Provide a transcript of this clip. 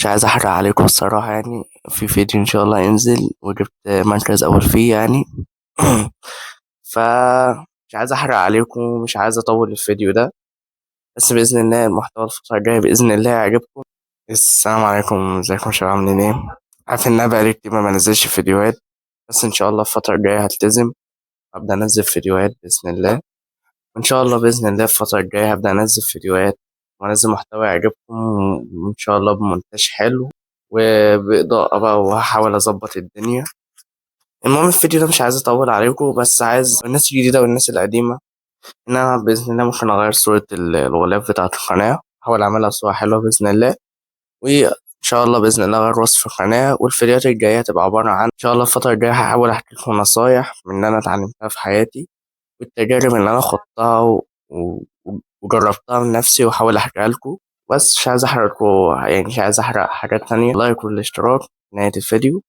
مش عايز احرق عليكم الصراحة، يعني في فيديو ان شاء الله ينزل وجبت مركز اول فيه يعني. ف مش عايز احرق عليكم، مش عايز اطول الفيديو ده، بس باذن الله المحتوى الفترة الجاية باذن الله يعجبكم. السلام عليكم، ازيكم يا شباب، عاملين ايه؟ عارف ان انا بقالي كتير ما بنزلش فيديوهات، بس ان شاء الله الفترة الجاية هلتزم، هبدا انزل فيديوهات باذن الله. وان شاء الله باذن الله الفترة الجاية هبدا انزل فيديوهات وانزل محتوى يعجبكم، وان شاء الله بمونتاج حلو وباضاءه بقى، وهحاول اظبط الدنيا. المهم الفيديو ده مش عايز اطول عليكم، بس عايز الناس الجديدة والناس القديمة ان انا باذن الله ممكن اغير صوره الغلاف بتاعه القناة، احاول اعملها صوره حلوة باذن الله. وان شاء الله باذن الله اغير وصف القناة، والفيديوهات الجاية هتبقى عبارة عن ان شاء الله الفترة الجاية هحاول احكي لكم نصايح من اللي انا اتعلمتها في حياتي والتجارب اللي انا خضتها وجربتها من نفسي، واحاول احكيها لكم. بس مش عايز احرق لكم، يعني مش عايز احرق حاجات تانية. لايك والاشتراك نهاية الفيديو.